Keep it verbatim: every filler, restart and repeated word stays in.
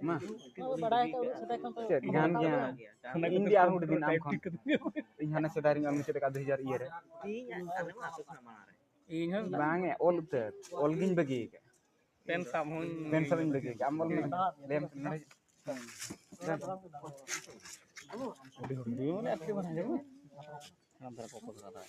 ᱢᱟ᱾ ᱵᱟᱲᱟᱭ ᱠᱟᱜ ᱩᱱᱟᱹᱜ ᱥᱮᱫᱟᱭ ᱠᱷᱚᱱ ᱛᱚ ᱪᱮᱫ ᱜᱟᱱ ᱜᱮᱭᱟ? ᱤᱧ ᱜᱮ ᱟᱨ ᱦᱩᱰᱤᱧ ᱫᱤᱱ ᱟᱢ ᱠᱷᱚᱱ᱾ ᱤᱧ ᱦᱟᱱᱮ ᱥᱮᱫᱟᱭ ᱨᱤᱧ ᱟᱢ ᱪᱮᱫ ᱞᱮᱠᱟ ᱫᱩ ᱦᱟᱡᱟᱨ ᱤᱭᱟᱹ ᱨᱮ᱾ ᱤᱧ ᱦᱚᱸ ᱵᱟᱝ ᱮ, ᱚᱞ ᱩᱛᱟᱹᱨ, ᱚᱞ ᱜᱤᱧ ᱵᱟᱹᱜᱤ ᱟᱠᱟᱫ᱾ ᱯᱮᱱ ᱥᱟᱵ ᱦᱚᱸᱧ ᱯᱮᱱ ᱥᱟᱵ ᱤᱧ ᱵᱟᱹᱜᱤ ᱟᱠᱟᱫ᱾ ᱟᱢ ᱚᱞ ᱢᱮ, ᱞᱟᱹᱭ ᱟᱢ ᱥᱮ ᱱᱚᱰᱮ᱾ ᱦᱩᱰᱤᱧ ᱦᱩᱰᱤᱧ ᱢᱟᱱᱮ ᱟᱨᱠᱤ ᱵᱟᱝ ᱦᱤᱡᱩᱜ ᱢᱮ᱾ ᱦᱟᱲᱟᱢ ᱫᱷᱟᱨᱟ ᱠᱚ ᱚᱠᱚᱭ ᱠᱚ ᱫᱟᱫᱟ᱾